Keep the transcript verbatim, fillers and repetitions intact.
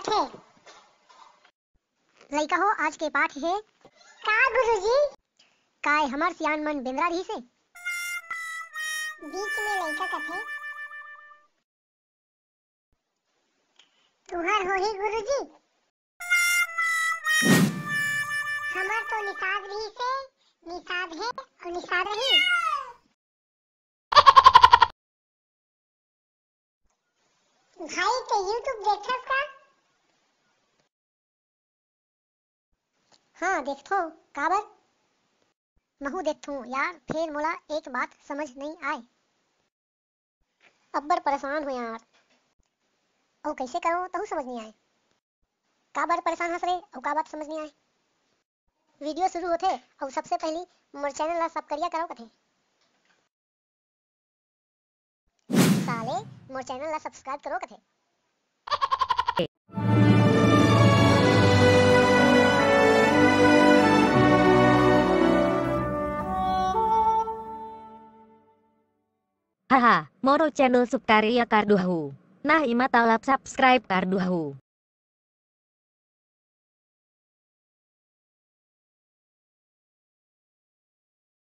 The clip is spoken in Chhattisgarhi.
थे। लइका हो, आज के पाठ हे। का गुरुजी? काय हमर सियान मन बेंदरा रहिस हे? बीच में लइका कथे, तुहर होही गुरुजी? हमर तो निषाद रहिस हे, निषाद हे अउ निषाद रही। भाई, ते YouTube देखथस का? हाँ, देखथों। काबर? महूँ देखथों यार, फेर मोला एक बात समझ नइ आय। अब्बड़ परेशान हो यार। अउ कइसे करों, तहू समझ नइ आय। काबर परेशान हस रे, अउ का बात समझ नइ आय? वीडियो शुरू होथे अउ सबसे पहली मोर चैनल ला सब्सक्राइब करो कथे। साले, मोर चैनल ला सब्सक्राइब करो कथे। हाँ हाँ, मोरो चैनल सब्सक्राइब कर दुहू। ना इमा तलब सब्सक्राइब कर दुहू।